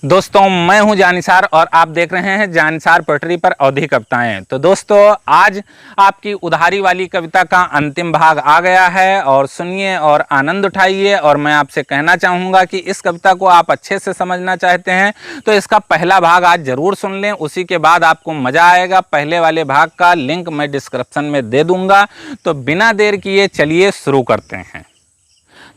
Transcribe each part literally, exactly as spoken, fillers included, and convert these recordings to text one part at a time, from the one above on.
दोस्तों, मैं हूं जानिसार और आप देख रहे हैं जानिसार पोएट्री पर अवधी कविताएं। तो दोस्तों, आज आपकी उधारी वाली कविता का अंतिम भाग आ गया है और सुनिए और आनंद उठाइए। और मैं आपसे कहना चाहूँगा कि इस कविता को आप अच्छे से समझना चाहते हैं तो इसका पहला भाग आज ज़रूर सुन लें, उसी के बाद आपको मज़ा आएगा। पहले वाले भाग का लिंक मैं डिस्क्रिप्शन में दे दूंगा। तो बिना देर किए चलिए शुरू करते हैं।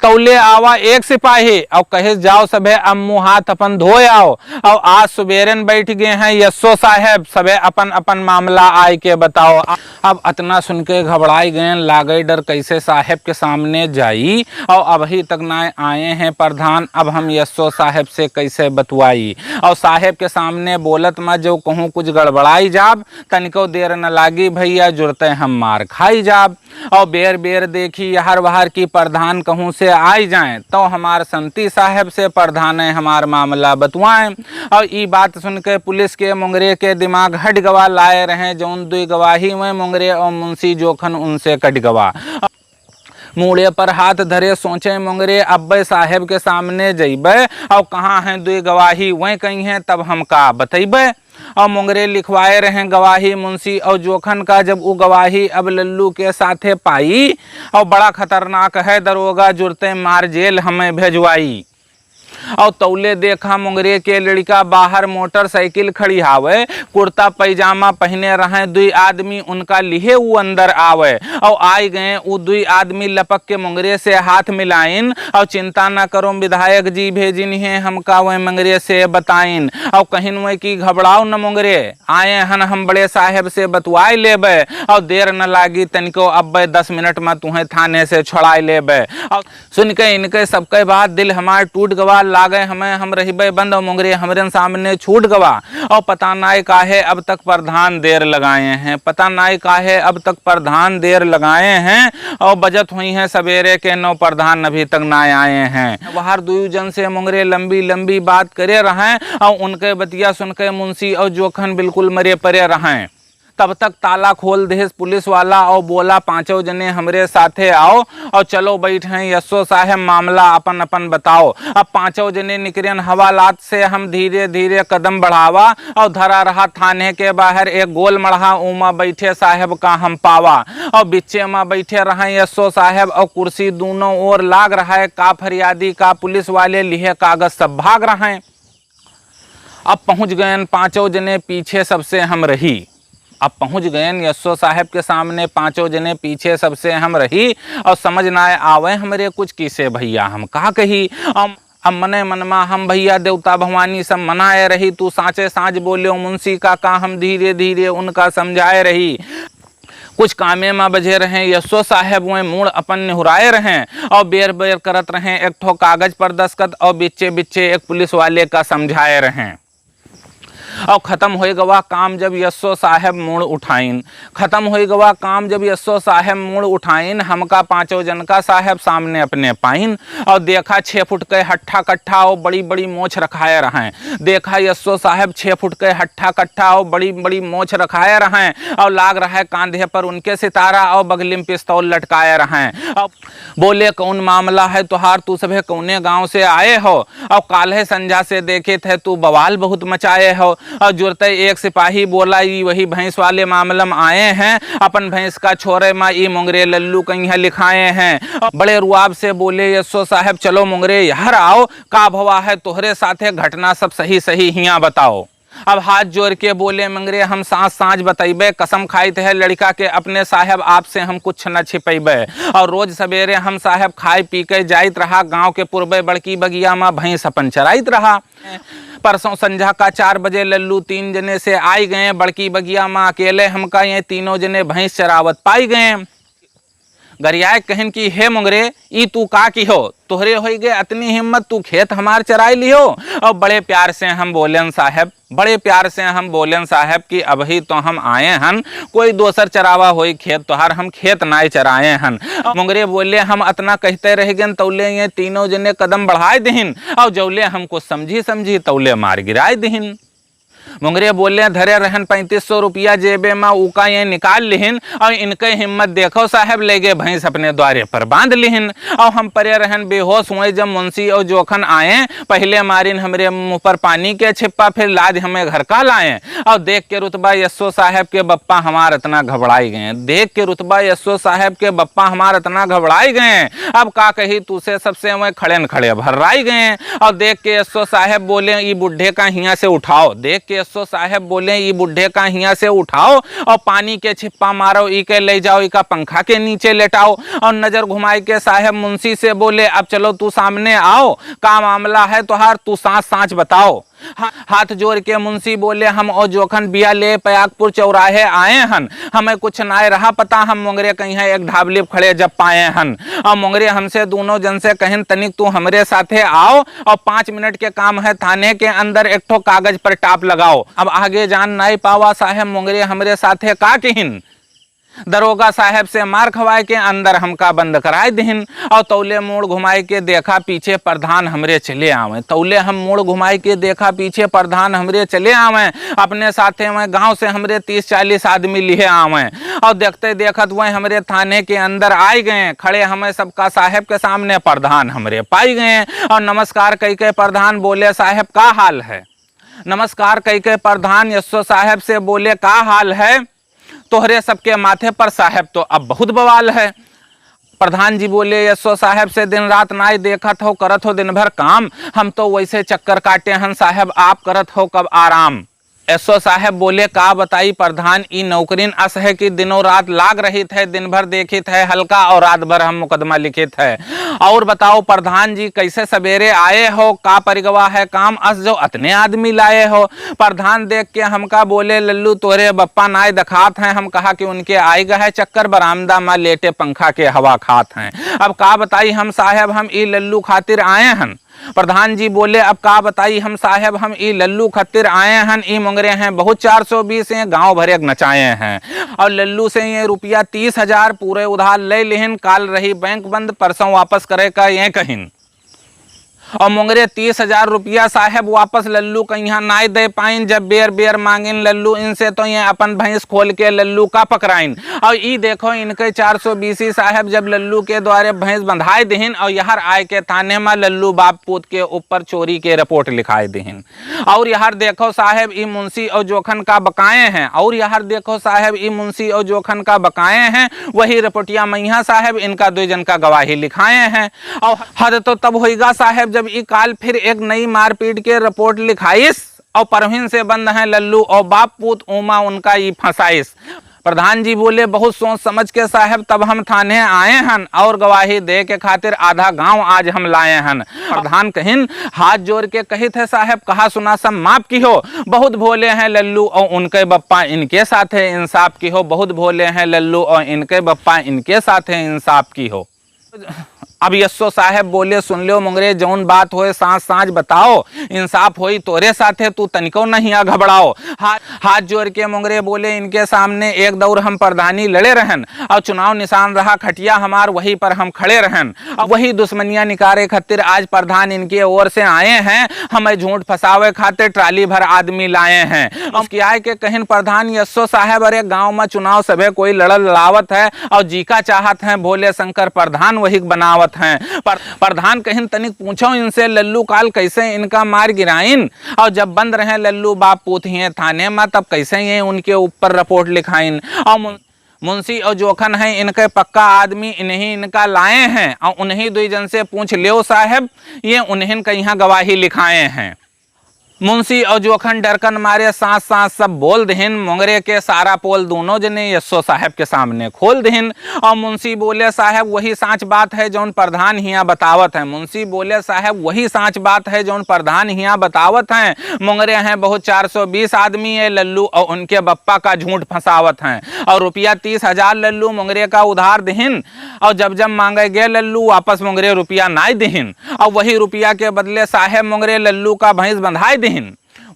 तौले आवा एक सिपाही, और कहे, "जाओ सभे, अब मुँह हाथ अपन धोए आओ।" और आज सुबेरन बैठ गए हैं यस्सो साहेब, सभे अपन अपन मामला आय के बताओ। अब अतना सुन के घबराई गए, लागे डर कैसे साहेब के सामने जाई, और अबही तक ना आए हैं प्रधान, अब हम यस्सो साहेब से कैसे बतुआई। और साहेब के सामने बोलत मा जो कहूँ कुछ गड़बड़ाई जाब, तनिको देर न लागी भैया, जुरते हम मार खाई जाब। और बेर बेर देखी यहर वहर की प्रधान कहूँ से आई जाएं, तो हमार संती साहेब से प्रधान हमार मामला बतुआएं। और ई बात सुन के पुलिस के मुंगरे के दिमाग हट गवा, लाए रहे जौन दुई गवाही, वह मुंगरे और मुंशी जोखन उनसे कट गवा। मूड़े पर हाथ धरे सोचे मुंगरे, अब्बे साहेब के सामने जइबे, और कहाँ हैं दुई गवाही, वह कहीं हैं तब हम का बतइबे। और मुंगरे लिखवाए रहे गवाही मुंशी और जोखन का, जब उ गवाही अब लल्लू के साथे पाई, और बड़ा खतरनाक है दरोगा, जुरते मार जेल हमें भेजवाई। और तौले देखा मुंगरे के लड़का बाहर मोटरसाइकिल खड़ी हावे, कुर्ता पैजामा पहने रहे दुई आदमी, उनका लिहे उ अंदर आवे। और आई गए उ दुई आदमी लपक के मुंगरे से हाथ मिलाइन, और चिंता न करो विधायक जी भेजिन हैं हमका वह मुंगरे से बताइन। और कहिन वह कि घबराओ न मुंगरे, आए हन हम बड़े साहेब से बतुआए लेबे, और देर न लागी तनिको, अब्बे दस मिनट में तुहें थाने से छोड़ाए लेबे। और सुन के इनके सबके बात दिल हमार टूट गवा, लागे हमें हम रहिबे बंद, और मुंगरे हमरे सामने छूट गवा। और पता नाय काहे अब तक प्रधान देर लगाए हैं, पता नाय काहे अब तक प्रधान देर लगाए हैं। और बजत हुई हैं सवेरे के नौ, प्रधान अभी तक ना आए हैं। बाहर दुई जन से मुंगरे लंबी लंबी बात करे रहें, और उनके बतिया सुन के मुंशी और जोखन बिल्कुल मरे परे रहें। तब तक ताला खोल देस पुलिस वाला और बोला, "पांचों जने हमरे साथे आओ और चलो बैठें यस्सो साहेब, मामला अपन अपन बताओ।" अब पांचों जने निकरेन हवालात से हम धीरे धीरे कदम बढ़ावा, और धरा रहा थाने के बाहर एक गोल मड़हा, उमा बैठे साहेब का हम पावा। और बिच्चे मा बैठे रहें यस्सो साहेब और कुर्सी दूनों ओर लाग रहा है, का फरियादी का पुलिस वाले लिहे कागज सब भाग रहें। अब पहुँच गयन पाँचों जने पीछे सबसे हम रही। अब पहुँच गयन यस्सो साहेब के सामने पाँचों जने पीछे सबसे हम रही। और समझ ना आवे हमरे कुछ किसे भैया हम का कही। अब, अब मने मन मा हम भैया देवता भवानी सब मनाए रही। तू साँचे साँच बोल्यो मुंशी काका, हम धीरे धीरे उनका समझाए रही। कुछ कामे मा बझे रहें यस्सो साहेब, वह मूड़ अपन निहुराए रहें और बेर बेर करत रहें एक ठो कागज पर दस्तखत और बिच्चे बिच्चे एक पुलिस वाले का समझाए रहें। और खतम होए गवा काम जब यस्सो साहेब मूड़ उठाइन, खतम होए गवा काम जब यस्सो साहेब मूड़ उठाइन, हमका पाँचों जन का साहेब सामने अपने पाइन। और देखा छः फुट के हट्ठा कट्ठा और बड़ी बड़ी मोछ रखाए रहें। देखा यस्सो साहेब छः फुट के हट्ठा कट्ठा और बड़ी बड़ी मोछ रखाए रहें और लाग रहा है कांधे पर उनके सितारा और बगली में पिस्तौल लटकाए रहें। और बोले, "कौन मामला है तुहार? तू सभे कौने गांव से आए हो? और काल्हे संझा से देखे थे तू बवाल बहुत मचाए हो।" और जुरते एक सिपाही बोला, "ई वही भैंस वाले मामला में आए हैं, अपन भैंस का छोरे मा ई मुंगरे लल्लू कहीं लिखाए हैं।" और बड़े रुआब से बोले यस्सो साहेब, "चलो मुंगरे यहर आओ, का भवा है तोहरे साथे, घटना सब सही सही हियाँ बताओ।" अब हाथ जोर के बोले मुंगरे, "हम साँच साँच बतइबे, कसम खाइत है लड़का के अपने साहेब, आपसे हम कुछ न छिपइबे। और रोज सवेरे हम साहेब खाए पी के जाइत रहा गाँव के पुरबे बड़की बगिया मा भैंस अपन चराइत रहा। परसों संझा का चार बजे लल्लू तीन जने से आई गए बड़की बगिया मा अकेले, हमका ये तीनों जने भैंस चरावत पाई गए।" गरियाए कहिन कि, "हे मुंगरे, ई तू का किहो? तोहरे होई गए अतनी हिम्मत, तू खेत हमार चराई लिहो?" और बड़े प्यार से हम बोलेन साहेब, बड़े प्यार से हम बोलेन साहेब कि अबही तो हम आए हन, कोई दोसर चरावा होई खेत तोहार, हम खेत नाय चराए हन। मुंगरे बोले, "हम अतना कहते रह गए, तौले ये तीनों जने कदम बढ़ाए दिहिन और जौले हम कुछ समझी समझी तौले मार गिराए दिहिन।" मुंगरे बोले, धरे रहन पैंतीस सौ रुपया जेबे मा, उका ये निकाल लिहिन, और इनके हिम्मत देखो साहेब, ले गए भैंस अपने द्वारे पर बांध लिहिन। और हम परे रहन बेहोश हुए, जब मुंशी और जोखन आए, पहले मारिन हमरे मुंह पर पानी के छिप्पा, फिर लाद हमें घर का लाए। और देख के रुतबा एसओ साहेब के बप्पा हमार इतना घबराई गए, देख के रुतबा एसओ साहेब के बप्पा हमार इतना घबराई गए, अब का कही तू से, सबसे वह खड़े न खड़े भर्राई गए। और देख के एसओ साहेब बोले, ई बुढ़े का हियाँ से उठाओ। देख के एसओ साहेब बोले, ई बुढ़े का हियाँ से उठाओ और पानी के छिप्पा मारो, ई के ले जाओ, ई का पंखा के नीचे लेटाओ। और नजर घुमाई के साहेब मुंशी से बोले, अब चलो तू सामने आओ, का मामला है तोहार, तू सांच सांच बताओ। हा-, हाथ जोर के मुंशी बोले, हम और जोखन बिया ले पयागपुर चौराहे आए हन, हमें कुछ नाय रहा पता, हम मोंगरे कहीं एक ढाबली खड़े जब पाए हन। और मोंगरे हमसे दोनों जन से कहिन, तनिक तू हमरे साथे आओ और पाँच मिनट के काम है, थाने के अंदर एक ठो कागज पर टाप लगाओ। अब आगे जान नाय पावा साहेब, मोंगरे हमरे साथे का किहिन। दरोगा साहेब से मार खवाए के अंदर हमका बंद कराए दिहिन और तौले मूड़ घुमाए के देखा पीछे प्रधान हमरे चले आवे। तौले हम मूड़ घुमाए के देखा पीछे प्रधान हमरे चले आवे, अपने साथे वह गांव से हमरे तीस चालीस आदमी लिहे आवे। और देखते देखत वह हमरे थाने के अंदर आए गए। खड़े हमें सबका साहेब के सामने प्रधान हमरे पाई गए और नमस्कार कई के प्रधान बोले, साहेब का हाल है? नमस्कार कई के प्रधान एसओ साहेब से बोले, का हाल है? तोहरे सबके माथे पर साहेब तो अब बहुत बवाल है। प्रधान जी बोले, एसओ साहेब से दिन रात नाय देखत हो, करत हो दिन भर काम, हम तो वैसे चक्कर काटे हन साहेब, आप करत हो कब आराम? एसओ साहेब बोले, का बताई प्रधान, ई नौकरीन अस है कि दिनों रात लाग रहित है, दिन भर देखित है हल्का और रात भर हम मुकदमा लिखित है। और बताओ प्रधान जी, कैसे सवेरे आए हो, का परिगवा है काम अस जो अतने आदमी लाए हो? प्रधान देख के हमका बोले, लल्लू तोरे बप्पा नाय दखात हैं। हम कहा कि उनके आए गए चक्कर, बरामदा मा लेटे पंखा के हवा खात हैं। अब का बताई हम साहेब, हम ई लल्लू खातिर आए हन। प्रधान जी बोले, अब का बताई हम साहेब, हम ई लल्लू खातिर आए हन, ई मोंगरे हैं बहुत चार सौ बीस, ये गांव भर एक नचाए हैं। और लल्लू से ये रुपया तीस हजार पूरे उधार ले लिहिन, काल रही बैंक बंद, परसों वापस करे का ये कहिन। और मोंगरे तीस हजार रुपया साहेब वापस लल्लू का यहाँ नाय दे पाइन, जब बेर बेर मांगिन लल्लू इनसे तो ये अपन भैंस खोल के लल्लू का पकड़ाइन। और ई देखो इनके चार सौ बीसी साहेब जब लल्लू के द्वारे भैंस बंधाए दिहिन और यहर आए के थाने मा लल्लू बाप पूत के ऊपर चोरी के रिपोर्ट लिखाए दिहिन। और यहर देखो साहेब ई मुंशी और जोखन का बकाए हैं, और यहर देखो साहेब ई मुंशी और जोखन का बकाए हैं, वही रिपोर्टिया मैया साहेब इनका दुई जन का गवाही लिखाए हैं। और हद तो तब होइगा साहेब जब ई काल फिर एक नई मारपीट के रिपोर्ट लिखाइस और परवीन से बंद हैं लल्लू और बाप पूत उमा उनका ई फंसाइस। प्रधान जी बोले, बहुत सोच समझ के साहेब तब हम थाने आए हन और गवाही दे के खातिर आधा गांव आज हम लाए हन। प्रधान कहिन, हाथ जोर के कहित है साहेब, कहा सुना सब माफ किहो, बहुत भोले हैं लल्लू और उनके बप्पा इनके साथे इंसाफ किहो, बहुत भोले हैं लल्लू और इनके बप्पा इनके साथे इंसाफ किहो। अब एसओ साहेब बोले, सुन लो मोंगरे, जौन बात होए सांच सांच बताओ, इंसाफ होई तोरे साथे, तू तनिको नहिया घबराओ। हा-, हाथ जोर के मोंगरे बोले, इनके सामने एक दौर हम प्रधानी लड़े रहन और चुनाव निशान रहा खटिया हमार, वही पर हम खड़े रहन। अब वही दुश्मनिया निकारे खातिर आज प्रधान इनके ओर से आए हैं, हमें झूठ फंसावे खातिर ट्राली भर आदमी लाए हैं। उसकी आए के कहिन प्रधान एसओ साहेब, अरे गांव मा चुनाव सभे कोई लड़ल लड़ावत है और जीका चाहत हैं भोले शंकर प्रधान वही बनावत हैं। पर-, प्रधान कहिन तनिक पूछो इनसे लल्लू काल कैसे इनका मार गिराइन और जब बंद रहे लल्लू बाप पूत हिए थाने मा तब कैसे ये उनके ऊपर रिपोर्ट लिखाइन। और मुं-, मुंशी और जोखन हैं इनके पक्का आदमी, इन्हीं इनका लाए हैं और उन्हीं दुई जन से पूछ लियो साहेब, ये उन्हीं का यहाँ गवाही लिखाए हैं। मुंशी और जोखन डरकन मारे सांच सांच सब बोल दिहिन। मोंगरे के सारा पोल दोनों जने एसओ साहेब के सामने खोल दिहिन। और मुंशी बोले, साहेब वही सांच बात है जौन प्रधान हिया बतावत हैं। मुंशी बोले, साहेब वही सांच बात है जौन प्रधान हिया बतावत हैं। मोंगरे हैं बहुत चार सौ बीस आदमी, ये लल्लू और उनके बप्पा का झूठ फंसावत हैं। और रुपया तीस हजार लल्लू मोंगरे का उधार दिहिन और जब जब मांगे गए लल्लू वापस मोंगरे रुपया नाय दिहिन। और वही रुपया के बदले साहेब मोंगरे लल्लू का भैंस बंधाए दिहिन।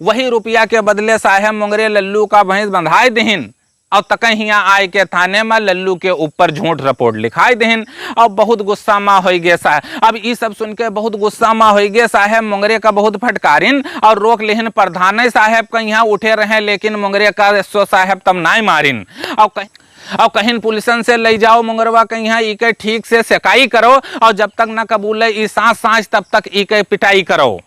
वही रुपया के बदले साहेब मोंगरे लल्लू का भैंस बंधाए दिहिन। और तक हियाँ आए के थाने मा लल्लू के ऊपर झूठ रिपोर्ट लिखाई देहिन। और बहुत गुस्सा मा होई गे साहब। अब ई सब सुन के बहुत गुस्सा मा होई गे साहब, मोंगरे का बहुत फटकारिन और रोक लेहिन। प्रधान साहब का यहाँ उठे रहे, लेकिन मोंगरे का एसओ साहब तब नाय मारिन। और कह-, और कहिन पुलिसन से ले जाओ मोंगरवा के यहाँ, ई के ठीक से सेकाई करो, और जब तक न कबूले ई साँच साँच, तब तक ई के पिटाई करो।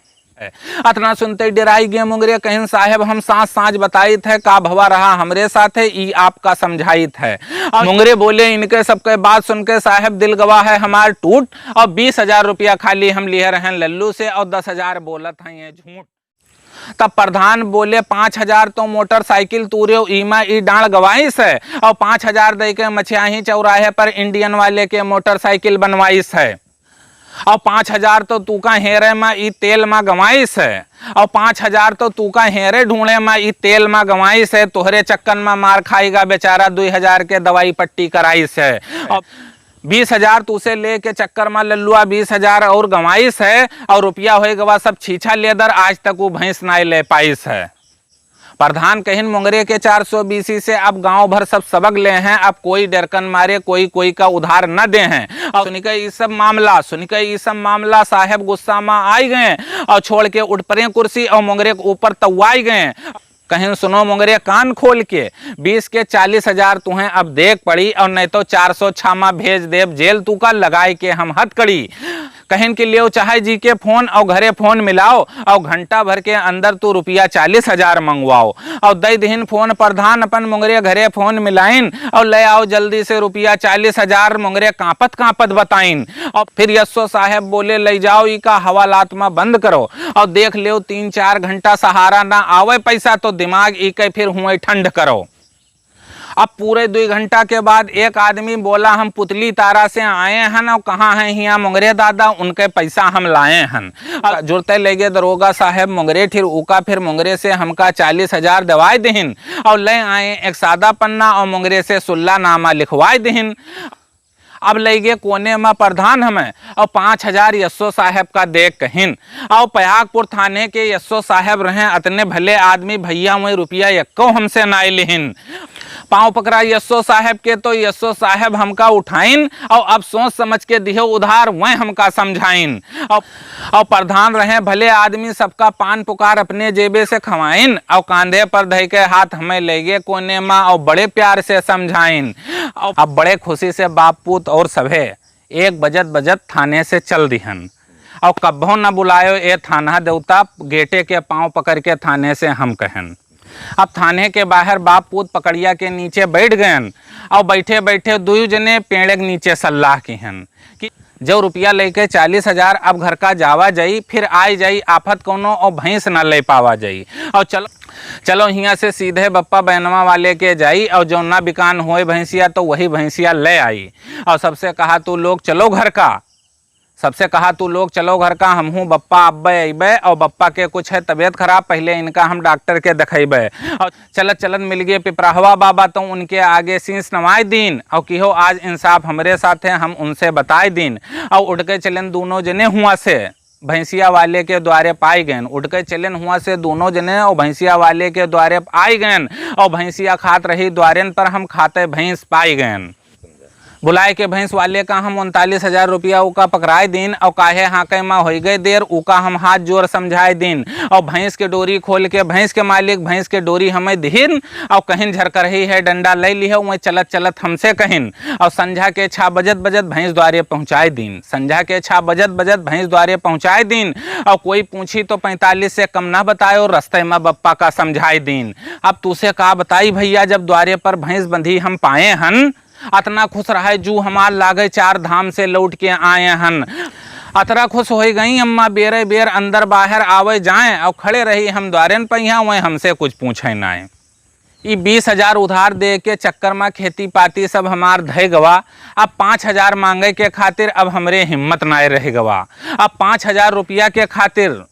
अतना सुनते डेराई गे मोंगरे, कहिन साहेब हम साँच साँच बताइत है, का भवा रहा हमरे साथे, ई आपका समझाइत है। और मोंगरे बोले, इनके सबके बात सुन के साहेब दिल गवा है हमार टूट, और बीस हजार रुपया खाली हम लिहे रहन लल्लू से, और दस हजार बोलत हैं ये झूठ। तब प्रधान बोले, पाँच हजार तो मोटरसाइकिल तूरे ईमा ई डांड़ गवाइस है, और पाँच हजार दे के मछियाही चौराहे पर इंडियन वाले के मोटरसाइकिल बनवाइस है। और पाँच हजार तो तूका हेरे मा ई तेल मा गंवाइस है, और पाँच हजार तो तूका हेरे ढूंढे मा ई तेल मा गंवाइस है, तोहरे चक्कन मा मार खाइगा बेचारा, दुई हजार के दवाई पट्टी कराइस है। और बीस हजार तूसे लेके चक्कर मा लल्लुआ बीस हजार और गंवाइस है, और रुपया होए गवा सब छीछा लेदर, आज तक वो भैंस नाय ले पाइस है। प्रधान कहिन, मोंगरे के चार सौ बीसी से अब गांव भर सब सबक ले हैं, अब कोई डरकन मारे कोई कोई का उधार न दे हैं। और सुनिके ई सब मामला, सुनिके ई सब मामला साहेब गुस्सा मा आई गए और छोड़ के उठ परे कुर्सी और मोंगरे के ऊपर तवाई गए। कहिन, सुनो मोंगरे कान खोल के, बीस के चालीस हजार तुहें अब देख पड़ी और नहीं तो चार सौ छामा भेज देब जेल तू का लगाए के हम हथकड़ी। कहिन कि लेव चाहे जी के फोन और घरे फोन मिलाओ और घंटा भर के अंदर तू रुपया चालीस हजार मंगवाओ। और दई दिहिन फोन प्रधान अपन मोंगरे घरे फोन मिलाइन और ले आओ जल्दी से रुपया चालीस हजार मोंगरे कांपत कांपत बताइन। और फिर एसओ साहेब बोले, ले जाओ ई का हवालात मा बंद करो और देख लेव तीन चार घंटा सहारा ना आवे पैसा तो दिमाग ई के फिर हुए ठंड करो। अब पूरे दुई घंटा के बाद एक आदमी बोला, हम पुतली तारा से आए हन और कहाँ हैं हियाँ मोंगरे दादा, उनके पैसा हम लाए हन। अब जुरते लेगे दरोगा साहेब मोंगरे, फिर उका फिर मोंगरे से हमका चालीस हजार देवाए दिहिन और ले आए एक सादा पन्ना और मोंगरे से सुल्ला नामा लिखवाए दिहिन। अब लइगे कोने मा प्रधान हमें और पाँच हजार एसओ साहेब का देख कहिन। और पयागपुर थाने के एसओ साहेब रहे अतने भले आदमी भइया, वहीं रुपया एक्को हमसे नाय लिहिन। पाँव पकड़ा एसओ साहेब के तो एसओ साहेब हमका उठाइन और अब सोच समझ के दिहो उधार वह हमका समझाइन। और, और प्रधान रहे भले आदमी, सबका पान पुकार अपने जेबे से खवाइन और कांधे पर धइ के हाथ हमें लइगे कोने मा और बड़े प्यार से समझाइन। और अब बड़े खुशी से बाप पूत और सभे एक बजत बजत थाने से चल दिहन। और कब्बो न बुलायो ए थाना देवता, गेटे के पाँव पकड़ के थाने से हम कहन। अब थाने के बाहर बाप पूत पकड़िया के नीचे बैठ गयन और बैठे बैठे दुयु जने पेड़े के नीचे सलाह किहन कि जो रुपया लेके चालीस हजार अब घर का जावा जाई, फिर आय जाई आफत कौनो और भैंस ना ले पावा जाई। और चलो, चलो हियाँ से सीधे बप्पा बैनवा वाले के जाई और जौना बिकान होए भैंसिया तो वही भैंसिया ले आई। और सबसे कहा तू लोग चलो घर का, सबसे कहा तू लोग चलो घर का, हमहूँ बप्पा अब्बे अइबे और बप्पा के कुछ है तबीयत खराब, पहले इनका हम डॉक्टर के देखइबे। और चलत चलत मिल गए पिपराहवा बाबा तो उनके आगे शीश नवाए दीन और किहो आज इंसाफ हमरे साथ है, हम उनसे बताए दीन। और उठ के चलन दोनों जने हुआ से भैंसिया वाले के द्वारे पाई गयन, उठ के चलन हुआ से दोनों जने और भैंसिया वाले के द्वारे आई गयन और भैंसिया खात रही द्वारेन पर हम खाते भैंस पाई गयन। बुलाए के भैंस वाले का हम उनतालीस हजार रुपया उका पकड़ाए दीन और काहे हाँके मा होई गए देर उका हम हाथ जोर समझाए दीन। और भैंस के डोरी खोल के भैंस के मालिक भैंस के डोरी हमें दिहिन और कहिन झरकरही है डंडा ले लिहे, वहीं चलत चलत हमसे कहिन। और संझा के छः बजत बजत भैंस द्वारे पहुँचाए दीन, संझा के छः बजत बजत भैंस द्वारे पहुँचाए दीन। और कोई पूछी तो पैंतालीस से कम ना बताए और रस्ते मा बप्पा का समझाए दीन। अब तूसे का बताई भइया, जब द्वारे पर भैंस बंधी हम पाए हन, अतना खुश रहे जू हमार लागे चार धाम से लौट के आए हन। अतरा खुश होई गई अम्मा बेरे बेर अंदर बाहर आवे जाए और खड़े रही हम द्वारेन पहिया, वह हमसे कुछ पूछे नाए। ई बीस हजार उधार दे के चक्कर मा खेती पाती सब हमार धय गवा। अब पाँच हजार मांगे के खातिर अब हमरे हिम्मत नाय रह गवा। अब पाँच हजार रुपया के खातिर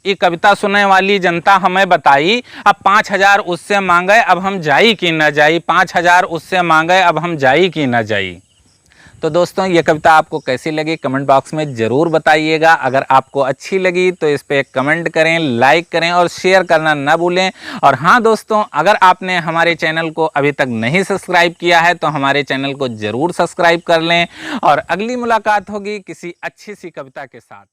ई कविता सुने वाली जनता हमें बताई, अब पाँच हजार उससे मांगे, अब हम जाई कि न जाई, पाँच हजार उससे मांगे, अब हम जाई कि न जाई। तो दोस्तों, ये कविता आपको कैसी लगी, कमेंट बॉक्स में ज़रूर बताइएगा। अगर आपको अच्छी लगी तो इस पे कमेंट करें, लाइक करें और शेयर करना ना भूलें। और हाँ दोस्तों, अगर आपने हमारे चैनल को अभी तक नहीं सब्सक्राइब किया है तो हमारे चैनल को ज़रूर सब्सक्राइब कर लें। और अगली मुलाकात होगी किसी अच्छी सी कविता के साथ।